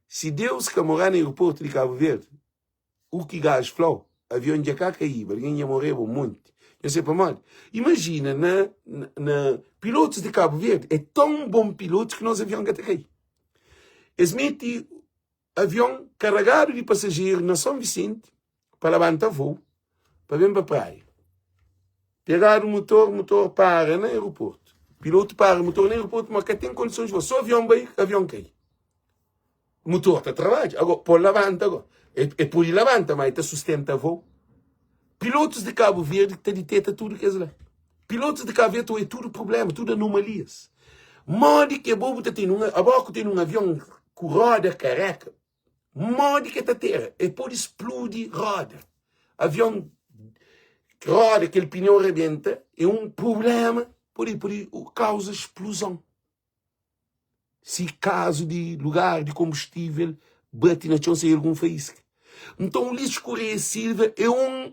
Si Deus ka morá na aeroportu di Kabu Verdi, u ki gaju flau, avion dja ka kaíba, algen dja moreba un monti. Nhos sabe pamodi? Imajina na, na, na pilotus di Kabu Verdi é ton bon pilotus ki nos avion ka ta kai. Es meti avion karagadu di pasajeru na Son Visenti pa labanta voo pa ben pa praia. Pegadu mutor, mutor para na aeroportu. Pilotu para mutor na aeroportu, ma ka ten kondisons di voa. So avion bai, avion kai. Mutor ta trabadja, ago po labanta ago. E, e pode labanta, ma e ta sustenta voo. Pilotus di Kabu Verdi ta diteta tudu kes la. Pilotus di Kabu Verdi é tudu problema, tudu anomalias. Modi ki abo bu ta ten un, abo ku ten un avion ku roda kareka, Modi ki el ta tera? El pode spludi roda. Avion, roda, kel pneu rebenta, é un prubléma, pode, pode kauza spluzon. Si kazu di lugar di konbustível bate na txon, sai algun faíska. Nton, Ulisses Correia Silva é un.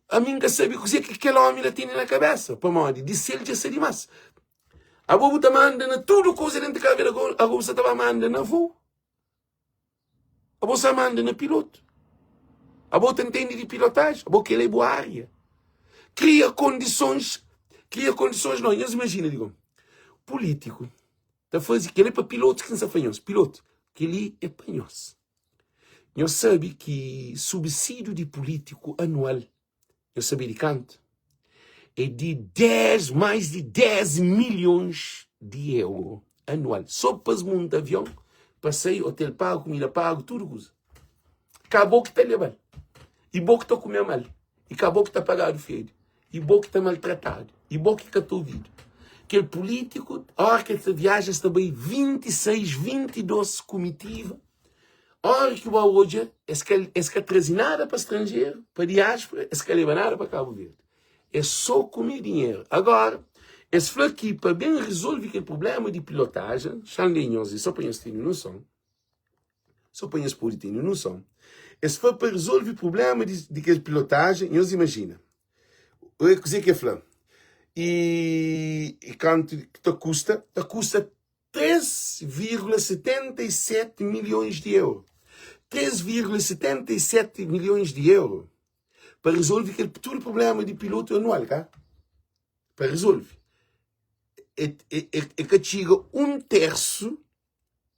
Ami N ka sabe kuzê ki kel ómi la tene na kabésa, pamodi di sel dja sta dimás. Abo bu ta manda na tudu kuza déntu di kabésa, abo bu sta ta ba manda na voo. Abo sa manda na piloto. Abo ta ntende di pilotaji. Abo kel é bu área. Kria kondisons, kria kondisons não. Nhos imajina, digo, político ta faze kel é pa pilotos ki N sa fla nhos, piloto, kel li é pa nhos. Nhos sabe ki subsídio di político anual Nhos sabe di kantu? É di 10, mais di 10 milhões di euro anual. Só pa es monta avion, passeio, hotel pago, kumida pago, tudu kuza. Ka bo ki ta leba-l. E bo ki ta kume mal. E ka bo ki ta pagadu fedi. E bo ki ta maltratadu. E bo ki ka ta obidu. Kel pulítiku, óra ki el ta viaja, es ta bai 26, 22 kumitiva. Óra ki bu odja, es ka, es ka traze nada pa stranjeru, pa diáspora, es ka leba nada pa Kabu Verdi. É sô kume dinheru. Agora, es fla ki pa ben rezolve kel prubléma di pilotajen, xa-m lé nhos li, sô pa nhos tene noson, sô pa nhos pode tene noson, es fla pa rezolve prubléma di, di kel pilotajen, nhos imajina, oi kuzê ki el fla, i, i kantu ta kusta, ta kusta 3,77 milhões di euro. 3,77 milhões di euro pa resolve kel tudu problema di pilotu anual, ka? Pa resolve. E, e, e, e ka txiga un tersu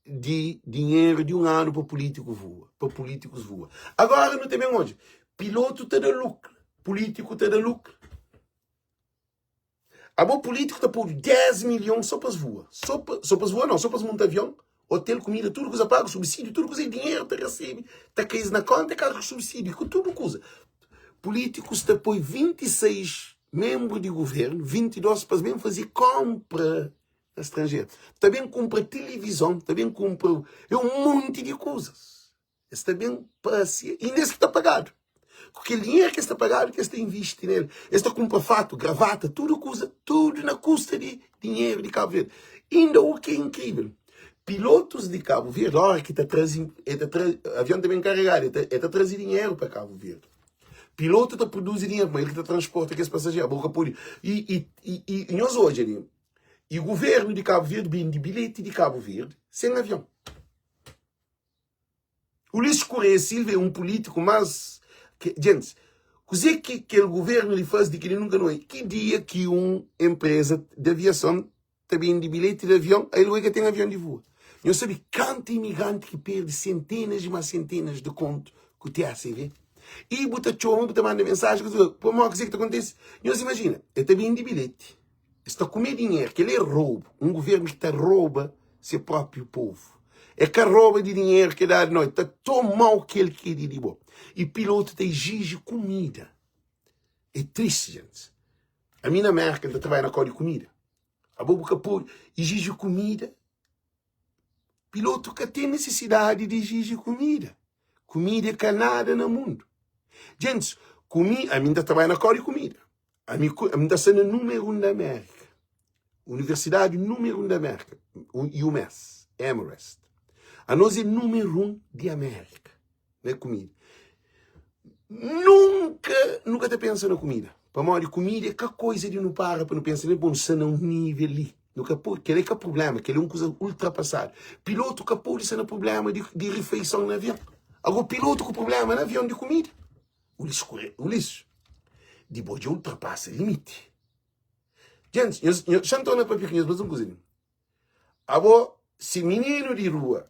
di dinheru di un anu pa pulítiku voa, pa pulítikus voa. Agora nu ta ben odja, pilotu ta da lukru, pulítiku ta da lukru. Abo político ta podu 10 milhão só pa voa. Só pa, só pa voa não, só pa monta avião, hotel, comida, tudo coisa pago, subsídio, tudo coisa, dinheiro ta recebe, ta cai na conta, carro subsídio, com tudo coisa. Políticos ta põe 26 membros de governo, 22 para bem fazer compra na estrangeiro. Também compra televisão, também compra é um monte de coisas. Es ta ben pasia, inda es ki ta pagadu. Ku kel dinheru ki es ta pagadu ki es ta invisti nel. Es ta kunpra fatu, gravata, tudu kuza, tudu na kusta di dinheru di Kabu Verdi. Inda u ki é inkrivel, pilotus di Kabu Verdi, ora ki ta traze, e ta tra, avion ta ben karegadu, e ta, e ta traze dinheru pa Kabu Verdi. Pilotu ta produzi dinheru, ma el ki ta transporta kes pasajeru. Bo ka pudi. I, i, i, i nhos odja li. I governu di Kabu Verdi bende bilheti di Kabu Verdi sen avion. Ulisses Correia Silva é un pulítiku más Djentis, kuzê ki kel governu li faze di kel-li nunka nu oi. Ki dia ki un enpreza di aviason ta bende bilheti di avion, el oi ka ten avion di vua? Nhos sabe kantu imigranti ki perde sentenas i más sentenas di kontu ku TACV? I bu ta txoma, bu ta manda mensaji, pamodi kuzê ki ta kontise? Nhos imajina, el ta bende bilheti. Es ta kume dinheru, kel-li é roubu. Un guvernu ki ta roba se própi povu. É ka roba di dinheru ki é dadu, nau, el ta toma-u kel ki é di di bo. I pilotu ta iziji kumida. É tristi, jentis. Ami na Mérka, N ta trabadja na kau di kumida. Abo bu ka pode iziji kumida. Pilotu ka ten nisisidadi di iziji kumida. Kumida é ka nada na mundu. Jentis, kumi, ami N ta trabadja na kau di kumida. Ami ku, N ta sta na númeru 1 da Amérika. Universidadi númeru 1 da Amérika, UMass, Amherst. Anos é númeru 1 di Amérika na kumida. Nunka nu ka ta pensa na kumida. Pamodi kumida é ka koiza di nu para pa nu pensa nel, bon, nu sta na un nível li. Nu ka pode, kel-li é ka prubléma, kel-li é un kuza ultrapasadu. Pilotu ka pode sta na prubléma di, di rifeison na avion. Ago, pilotu ku prubléma na avion di kumida. Ulisses Correia, Ulisses, di bo dja ultrapasa limiti. Gentis, nhos, nhos, xa N torna papia ku nhos mas un kuza li. Abo, si mininu di rua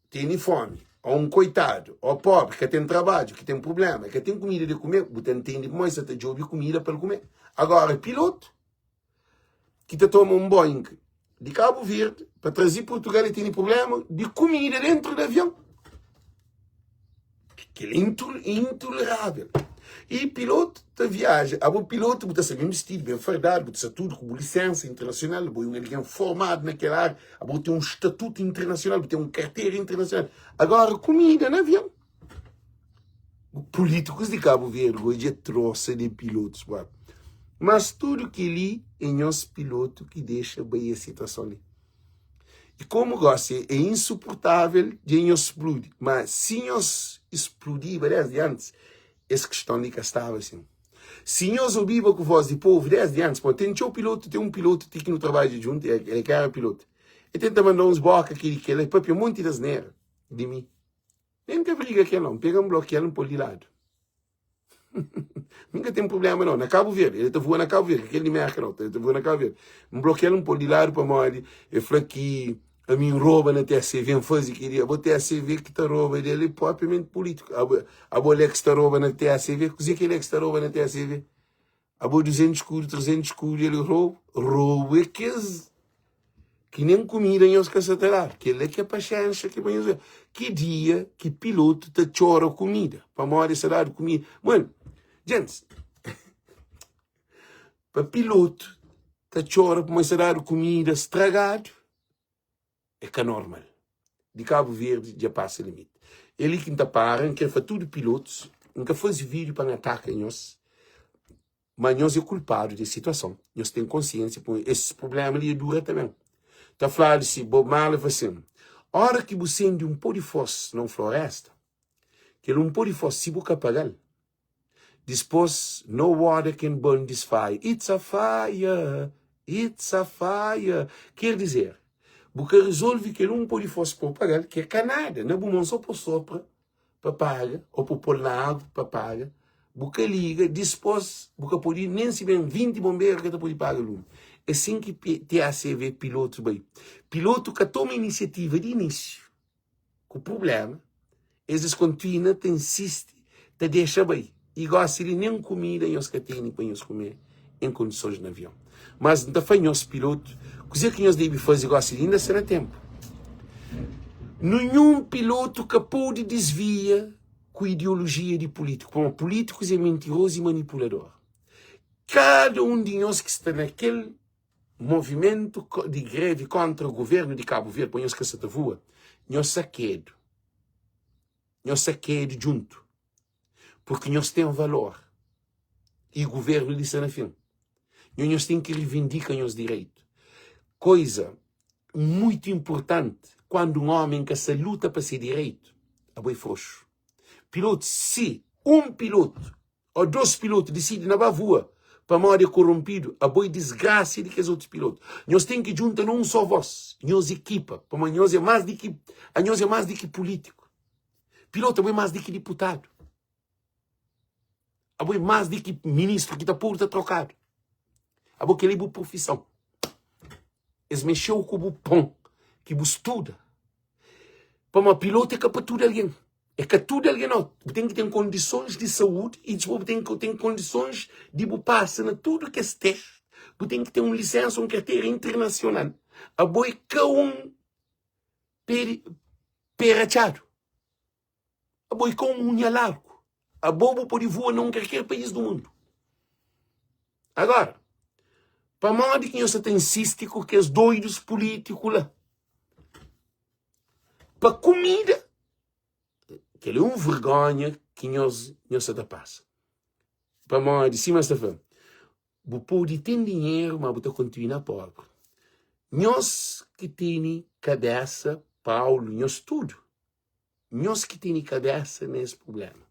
tene fomi, o un koitadu, o pobri, ka ten trabadju, ki ten prublema, ka ten kumida di kume, bu ta ntende pamodi sa ta djobe kumida pa el kume. Agora, pilotu ki ta toma un Boeing di Kabu Verdi pa traze Purtugal e tene prublema di kumida dentru di avion. Kel é intolerável. E pilotu ta viaja. Abo pilotu bu ta sta ben bistidu, ben fardadu, bu ta sta tudu ku bu lisensa internasional, bo é un algen formadu na kel ária, abo ten un statutu internasional, bu ten un kartera internasional. Agora, kumida na avion. Pulítikus di Kabu Verdi goji dja trosa di pilotus. Mas tudu kel-li é nhos pilotu ki dexa bai es situason li. I komu gosi é insuportável dja nhos spludi. Ma si nhos spludiba desdi antis, es kiston li ka staba asin. Si nhos obiba ku vos di povu desdi antis, pamodi ten txeu pilotu, ten un pilotu ti ki nu trabadja djuntu, el ka era pilotu, el tenta manda uns boka kel i kel, el papia monti di asnera di mi. Nen N ka briga ku el nau, N pega N blokia-l N pô-l di ladu. Mi ka ten problema nau. Na Kabu Verdi, el ta voa na Kabu Verdi, ka kel di Merka nau, el ta voa na Kabu Verdi. N blokia-l, N pô-l di ladu pamodi el fla ki ami N roba na TSV, N faze kel-li. Abo TSV ki ta roba di el é propriamenti pulítiku. Abo, abo Alex ta roba na TSV? Kuzê ki Alex ta roba na TSV? Abo 200 skudu, 300 skudu el roubo, roubo é kes ki nem kumida nhos ka sa ta dadu. Kel-la ki é paxénxa ki pa nhos ver. Ki dia ki pilotu ta txora kumida pamodi es ta dadu kumida? Mano, gentis, pa pilotu ta txora pamodi es ta dadu kumida stragadu, é ka normal. Di Kabu Verdi dja pasa limiti. É li ki N ta para, N kre fla tudu pilotus, N ka faze vídiu pa N ataka nhos, ma nhos é kulpadu des situason. Nhos ten konsiensia pamodi es prubléma li dja dura tanben. Ta fladu si Bob Marley fla sin, Óra ki bu sende un pó di fós na un florésta, kel un pó di fós si bu ka paga-l, Dispôs, no water can burn this fire It's a fire, it's a fire Ker dizer, bu ka rizolve kel un pode fos pa bu paga-l Ki é ka nada, na bu mon so pa sopra pa paga Ô pa pô-l na agu pa paga Bu ka liga, dispôs bu ka pode Nen si ben 20 bonberu ka ta pode paga lumi É sin ki TACV pilotus bai Pilotu ka toma inisiativa di inísiu ku prubléma, es es kontinua ta insisti ta dexa bai. I gósi li nen kumida nhos ka tene pa nhos kume en kondisons na avion. Mas N ta fla nhos pilotu, kuzê ki nhos debe faze gósi li inda sta na ténpu. Ninhun pilotu ka pode disvia ku ideolojia di pulítiku, pamodi pulítikus é mintirozu i manipulador. Kada un di nhos ki sta na kel Movimentu di grevi kontra guvernu di Kabu Verdi pa nhos ka sa ta vua, nhos sakedu, nhos sakedu djuntu, purki nhos ten valor i guvernu li sta na fin. Nho nhos ten ki rivindika nhos direitu. Koiza muitu inpurtanti, kuandu un omi ka sa luta pa se direitu, abo é froxu. Pilotu, si un pilotu o dos pilotu disidi na ba vua. Pamodi é koronpidu, abo é disgrasia di kes otus pilotu. Nhos ten ki djunta na un só vós, nhos ekipa, pamodi nhos é más di ki, anhos é más di ki pulítiku. Pilotu, abo é más di ki diputadu. Abo é más di ki ministru ki ta podu ta trokadu. Abo kel-li é bu profison. Es mexeu ku bu pon ki bu studa. Pamodi pilotu é ka pa tudu algen. É ka tudu algen nau. Bu ten ki ten kondisons di saúdi i dipôs bu ten ki ten kondisons di bu pasa na tudu kes testi. Bu ten ki ten un lisensa, un kartera internasional. Abo é ka un pé pé ratxadu. Abo é ka un unha largu. Abo bu pode voa na un kalker país du mundu. Agora, pamodi ki nhos sa ta insisti ku kes doidus pulítiku la? Pa kumida, kel é un vergonha ki nhos nhos sa ta pasa. Pamodi, sima es ta fla, bu pode ten dinheru, ma bu ta kontinua pobri. Nhos ki tene kabesa, Paulu, nhos tudu, nhos ki tene kabesa na es prubléma.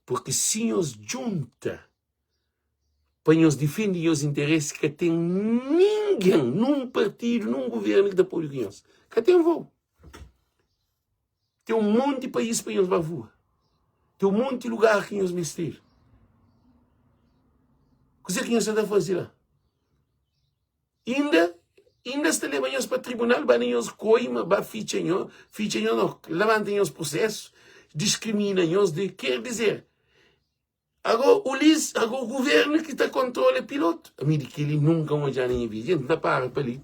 Purki si nhos djunta pa nhos difende nhos interesi, ka ten ningen, nun partidu, nun guvernu ki ta pode ku nhos. Ka ten vou. Ten un monti país pa nhos ba voa. Ten un monti lugar ki nhos meste ir. Kuzê ki nhos sa ta faze la? Inda, inda es ta leba nhos pa tribunal, ba na nhos koima, ba fitxa nho, fitxa nho no, labanta nhos prosesu, diskrimina nhos de, ker dizer, ago ulis, ago guvernu ki ta kontrola pilotu. Ami di keli nunka N odja na nha vida. Jenti, N ta para pa li,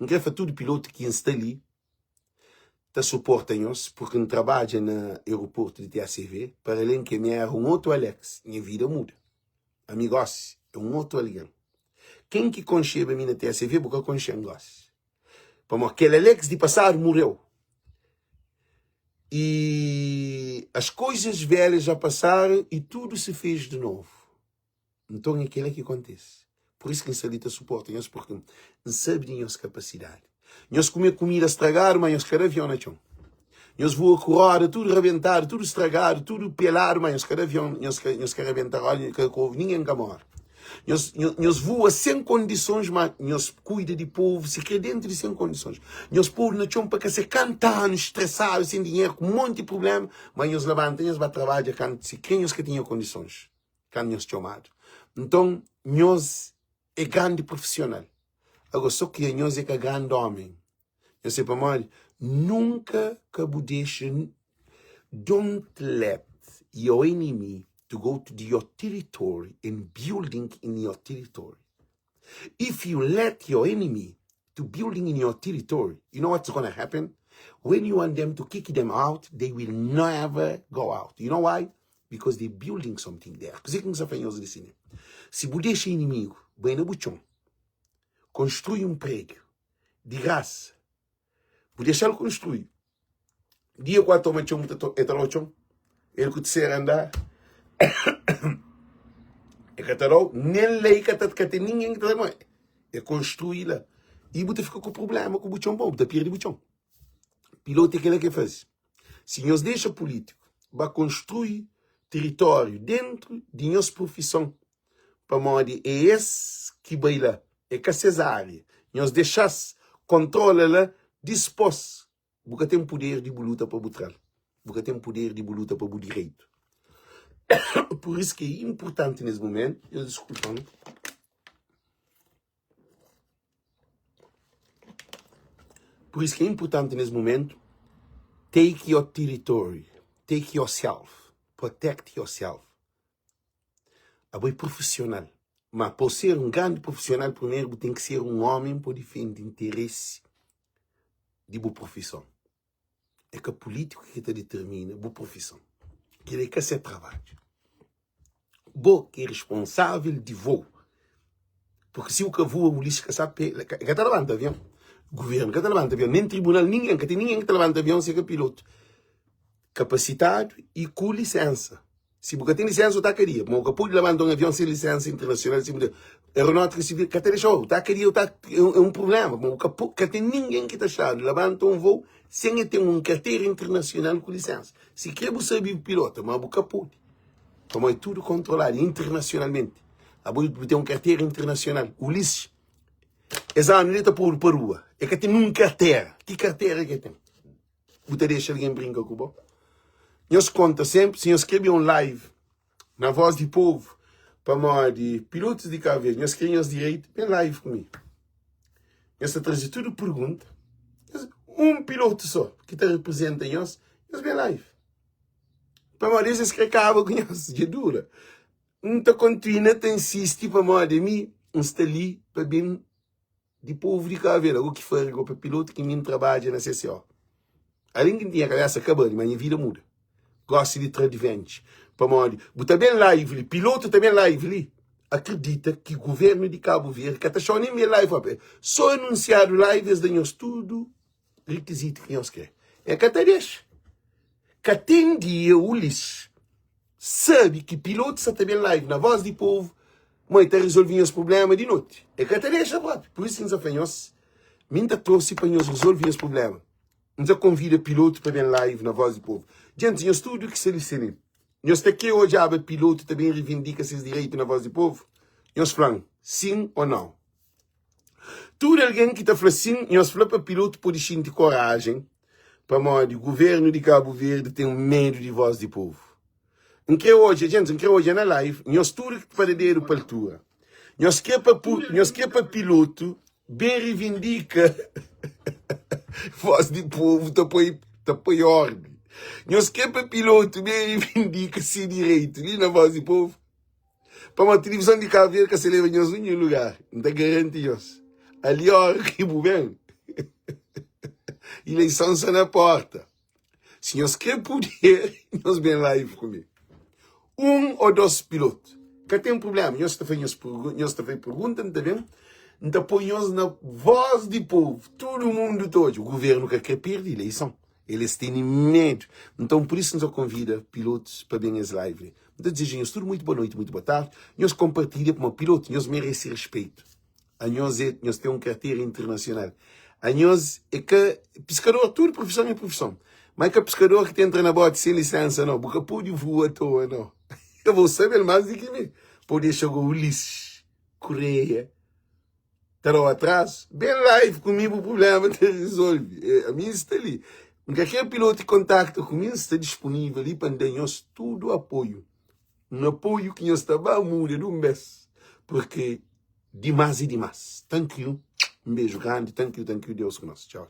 N kre fla tudu pilotu ki N sta li ta suporta nhos, purki N trabadja na aeroportu di TACV, para alen ki ami era un otu Alex, nha vida muda. Ami gosi é un otu algen. Ken ki konxeba mi na TSV bu ka konxe-m gosi. Pamodi kel Alex di pasadu morreu. E as coisas velhas já passaram e tudo se fez de novo. Nton é kela ki kontise. Pur isu ki N sta li ta suporta nhos, purki N sabe di nhos kapasidadi. Nhos kume kumida stragadu, ma nhos ka da avion na txon. Nhos voa ku roda tudu rabentadu, tudu stragadu, tudu peladu, ma nhos ka da avion, nhos ka, nhos ka rabenta roda, nhos ka kovu, ningen ka mori. Nhos, nhos, nhos voa sen kondisons, ma nhos kuida di povu, sikrê dentu di sen kondisons. Nhos podu na txon pa ka se kanta anu, stresadu, sen dinheru, ku monti prubléma, ma nhos labanta, nhos ba trabadja kantu, sikrê nhos ka tinha kondisons, kantu nhos txomadu. Nton, nhos é grandi profisional. Agora, só ki anhos é ka grandi homem. Nhos sabe pamodi? Nunka ka bu dexa Don't let your enemy to go to your territory and building in your territory. If you let your enemy to building in your territory, you know what's gonna happen? When you want them to kick them out, they will never go out. You know why? Because they building something there. Kuzê ki N sta fla nhos li sinhor? Si bu dexa inimigu bai na bu txon, konstrui un prédiu di grasa, bu dexa-l konstrui, dia ku al toma txon, bu ta to, el ta da-u txon? El ku terseru andar, el ka ta da-u, nen lei ka ta, ka ten ningen ki ta da-u, el konstrui la. I bu ta fika ku prubléma ku bu txon, bu ta pirdi bu txon. Pilotu é kila ki el faze. Si nhos dexa pulítiku ba konstrui tiritóriu dentu di nhos prufison, pamodi é es ki bai la, é ka ses ária, nhos dexa-s kontrola la, dispôs bu ka ten puder di bu luta pa bu tra-l, bu ka ten puder di bu luta pa bu direitu. Pur isu ki é inpurtanti nes mumentu, nhos diskulpa-m. Pur isu ki é inpurtanti nes mumentu, take your territory, take yourself, protect yourself. Abo é profisional, ma pa bu ser un grandi profisional primeru bu ten ki ser un omi pa difende interesi di bu profison. É ka pulítiku ki ta ditermina bu profison. Kel-li é ka se trabadju. Bo ki é responsável di vou. Porque si bu ka voa, Ulisses ka sabe pe, ka, ka ta labanta avion. Governo ka ta labanta avion, nem tribunal, ninguém, ka ten ninguém ki ta labanta avion se ka piloto kapasitadu e ku lisensa. Si bu ka ten lisensa, bu ta kadia. Ma bu ka pode labanta un avion sen lisensa internasional, si bu ten aeronáutica civil ka ta dexa-u, bu ta kadia, bu ta é un, é un problema. Ma bu ka po, ka ten ninguém ki ta xadu labanta un voo sen e ten un kartera internasional ku lisensa. Si kre bu sabe pilota, ma bu ka pode. Pamodi é tudu kontroladu internasionalmenti. Abo bu ten un kartera internasional. Ulisses, es anu li ta podu pa rua. E ka ten nun kartera. Ki kartera ki e ten? Bu ta dexa algen brinka ku bo? Nhos konta senpri, si nhos kre ben un live na Voz di Povu, pamodi pilotus di Cabo Verde, nhos kre nhos direitu, ben live ku mi. Nhos ta traze tudu pergunta. Un pilotu so ki ta reprezenta nhos, nhos ben live. Pamodi es es kre kaba ku nhos, dja dura. N ta kontinua ta insisti pamodi ami N sta li pa ben di povu di Cabo Verde. Ago ki fari go pa pilotu ki mi N trabadja na CCO. Alén ki N tinha kabesa kabadu, ma nha vida muda. Gosi di tra advantage. Pamodi bu ta ben live li, pilotu ta ben live li, akredita ki guvernu di Cabo Verde ka ta xau nen ben live. So anunsiadu live es da nhos tudu rikizitu ki nhos kre. E ka ta dexa. Ka ten dia Ulisses sabe ki pilotu sa ta ben live na Voz di Povo ma e ta resolve nhos problema di noti. E ka ta dexa propi. Pur isu N sa fla nhos, mi N ta torse pa nhos resolve nhos problema. N ta konvida pilotu pa ben live na Voz di Povo. Djenti, nhos tudu ki sta li se mi, nhos ta kre odjaba pilotu ta ben rivindika ses direitu na Voz di Povo? Nhos fla-m sin o nau. Tudu algen ki ta fla sin, nhos fla pa pilotu pode xinti korajen, pamodi guvernu di Kabu Verdi ten medu di vos di povu. N kre odja, djentis, N kre odja na live, nhos tudu ki pa da dedu pa altura. Nhos kre pa, nhos kre pa pilotu ben rivindika vos di povu ta poi, ta poi ordi. Nhos kre pa pilotu ben rivindika si direitu li na vos di povu. Pamodi tilivizon di Kabu Verdi ka sa leba nhos ninhun lugar, N ta garanti nhos. Ali ora ki bu ben, ileison sta na porta. Si nhos kre puder, nhos ben live ku mi. Un o dos pilotu, ka ten prublema. Nhos ta fai nhos nhos ta fai pergunta, N ta ben, N ta poi nhos na voz di povu. Tudu mundu ta odja. Guvernu ka kre pirdi ileison. Eles tene medu. Nton, pur isu, N ta konvida pilotus pa ben es live li. N ta dizeja nhos tudu muitu boa noiti, muitu boa tardi. Nhos konpartilha pamodi pilotu, nhos merese respeito. Anhos é, nhos ten un kartera internasional. Anhos é ka piskador, tudu profison é profison. Ma é ka piskador ki ta entra na boti sen lisensa, nau. Bu ka pode vua atoa, nau. Eu vou saber mais di ki mi. Pode dexa go Ulisses Correia. Ta dau atrazu? Ben live ku mi bu problema ta resolve. Eh, ami sta li. N ka kre pilotu kontakta ku mi, N sta dispunivel li pa N da nhos tudu apoiu. Un apoiu ki nhos ta ba muda di un bes, purki dimas e dimas. Thank you, un beju grandi, thank you, thank you, Deus ku nos. Txau.